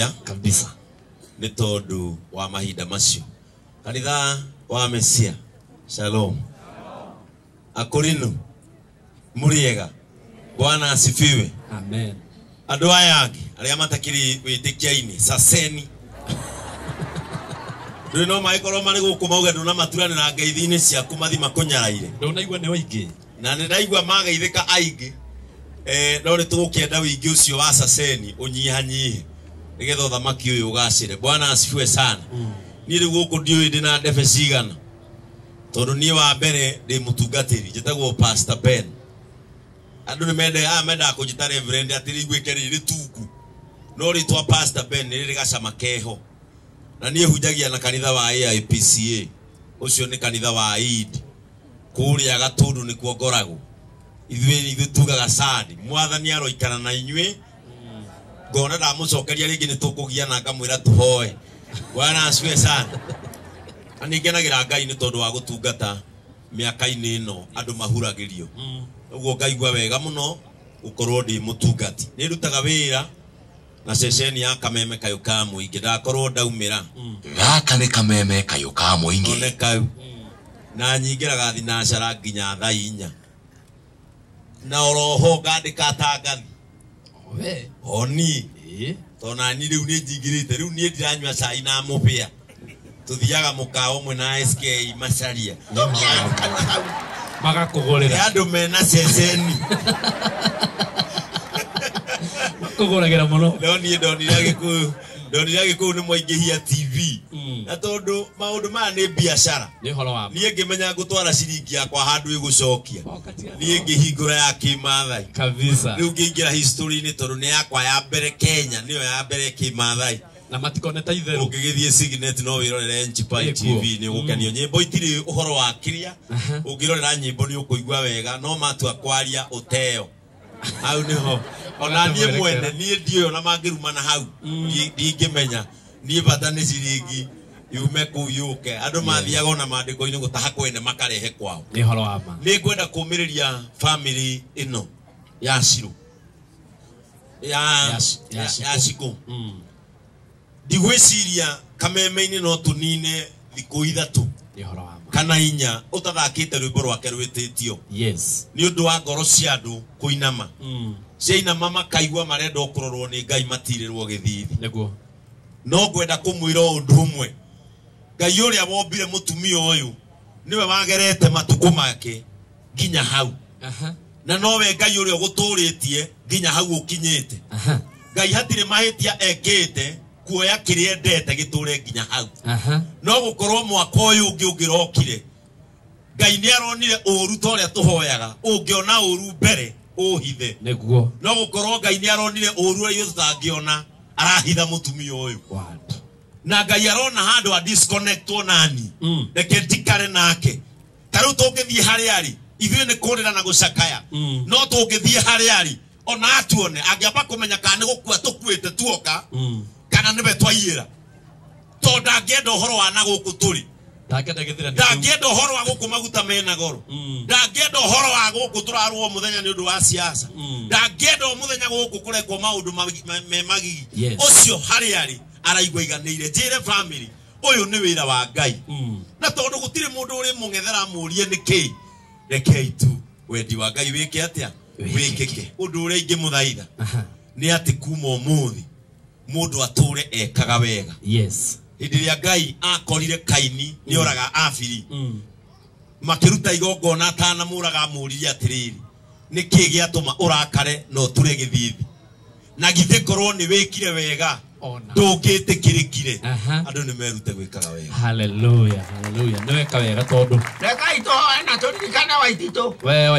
Kabisa. Nĩ tondũ wa mahinda macio. Kanitha wa Mesia, shalom. Akorinu, mũrĩega. Bwana asifiwe. Amen. Andũ aya angĩ arĩa matakĩrĩ wĩtĩkia-inĩ, caceni. Ndũĩ no magĩkorwo marĩ gũkũ mauge ndũnamaturanĩra ngeithi-inĩ ciaku mathi makũnyaraire. Ndũnaigua nĩ waingĩ. Na nĩ ndaigua mageithĩka aingĩ. No nĩ tũgũkĩenda wĩingĩ ũcio wa caceni ũnyihanyihe nĩgetha ũthamaki ũyũ ũgacĩre. Bwana asifiwe sana. Niĩ rĩu gũkũ ndiũĩ ndĩna ndebe cigana, tondũ niĩ wa mbere ndĩ mũtungatĩri, njĩtagwo Pastor Ben. Andũ nĩ mendaga mendaga kũnjĩta Reverend atĩ rĩiguĩke rĩ rĩtungu, no rĩtwa Pastor Ben nĩ rĩrĩ gacama keho. Na niĩ hunjagia na kanitha wa AIPCA, ũcio nĩ kanitha wa Eid kũrĩa Gatũndũ nĩkuo ngoragwo. Ithuĩ tugaga sandi, mwathani aroikara na inyuĩ. Ngona ndamũcokeria rĩngĩ nĩ tũkũgiana ngamwĩra tũhoe. Bwana asifiwe sana. Na nĩ ngenagĩra Ngai nĩ tondũ wa gũtungata mĩaka-inĩ ĩno andũ mahuragĩrio. Ũguo ngaigua wega mũno gũkorwo ndĩ mũtungati. Nĩ ndutaga wĩra na ceceni ya Kameme Kayũ ka Mũingĩ, ndakorwo ndaumĩra. Gaka nĩ Kameme Kayũ ka Mũingĩ. None kau. Na nyingĩraga thinacara nginya thaa inya. Na oroho ngandĩka atangathi. We. O niĩ. Tondũ nani rĩu nĩ njingĩrĩte, rĩu niĩ ndiranyua cai na mũbĩa. Tũthiaga mũkawa ũmwe na SK Macharia. Magakũgũrĩra. Nĩ andũ mena ceceni. Makũgũragĩra mũno. No niĩ ndonire Agĩkũyũ, ndonire Agĩkũyũ nĩ mwaingĩhia TV. Na tondũ maũndũ maya nĩ biacara. Nĩ ũhoro wa ma. Niĩ ngĩmenya ngũtwara ciringi yakwa handũ ĩgũcokia. Niĩ ngĩhingũra ya kĩmathai. Kabisa. Rĩu ngĩingĩra history-inĩ tondũ nĩ yakwa ya mbere Kenya, nĩyo ya mbere kĩmathai. Na matikone ta itherũ. Ũngĩgĩthiĩ Signet no wĩrorere Nchipai TV nĩ ũgũkenio. Nyĩmbo itirĩ ũhoro wa kiria. Ũngĩrorera nyĩmbo nĩ ũkũigua wega, no matua kwaria ũteo. Hau nĩho. Ona niĩ mwene, niĩ ndiũĩ ona mangĩrumana hau, ndingĩmenya. Niĩ bata nĩ ciringi yume kũu yũke. Andũ mathiaga ona maandĩko-inĩ gũtaha kwene makarehe kwao. Nĩ ũhoro wa ma. Nĩ ngwenda kũũmĩrĩria family ĩno ya Shiro. Ya Shiko. Ndigwĩciria Kameme-inĩ no tũnine thikũ ithatũ Nĩ ũhoro wa ma. kana inya ũtathakĩte rwĩmbo rwake rwĩtĩtio. Yes. Nĩ ũndũ wa ngoro cia andũ kũinama. Ciainama makaigua marenda kũrorwo nĩ Ngai matirĩrwo gĩthithi. Nĩguo. No ngwenda kũmwĩra ũndũ ũmwe. Ngai ũrĩa wombire mũtumia ũyũ nĩwe wagerete matukũ make nginya hau. Na nowe Ngai ũrĩa ũgũtũrĩtie nginya hau ũkinyĩte. Ngai hatirĩ mahĩtia ekĩte kuoya kĩrĩa endete gĩtũre nginya hau. No gũkorwo mwaka ũyũ ũngĩ ũngĩrokire, Ngai nĩ aronire ũru ta ũrĩa tũhoyaga, ũngĩona ũru mbere ũhithe. Nĩguo. No gũkorwo Ngai nĩ aronire ũru ũrĩa ithuĩ tũtangĩona, arahitha mũtumia ũyũ. Na Ngai arona handũ a disconnectwo nani. Reke ndikare nake. Ta rĩu tũngĩthiĩ harĩa arĩ, ithuĩ nĩ kũrĩra na gũcakaya. No tũngĩthiĩ harĩa arĩ, ona atuone, angĩamba kũmenya kana nĩ gũkua tũkuĩte tuoka, kana nĩwe twaiyĩra. Tondũ ndangĩenda ũhoro wa na gũkũ tũrĩ. Ndangĩenda ũhoro wa gũkũ maguta mena goro. Ndangĩenda ũhoro wa gũkũ tũrarũo mũthenya nĩ ũndũ wa siasa. Ndangĩenda mũthenya gũkũ kũrekwo maũndũ me magigi. Ũcio harĩa arĩ araigua aiganĩire. Njĩre family, ũyũ nĩ wĩra wa Ngai. Na tondũ gũtirĩ mũndũ ũrĩ mũng'ethera amũrie nĩ kĩĩ, rekei tu wendi wa Ngai wĩke atĩa? Wĩkĩke. Ũndũ ũrĩa ingĩmũthaitha nĩ atĩ kuma ũmũthĩ mũndũ atũre ekaga wega. Yes. Hĩndĩ ĩrĩa Ngai akorire Kaini nĩ oraga Abiri, makĩruta igongona atanamũraga amũririe atĩrĩrĩ, nĩ kĩĩ gĩatũma ũrakare na ũture gĩthithi? Na githĩ korwo nĩ wĩkire wega ndũngĩtĩkĩrĩkire. Andũ nĩ merute gwĩkaga wega. Hallelujah, hallelujah. Nĩ weka wega tondũ Rekei tũhoe na tũririkane Waititũ. We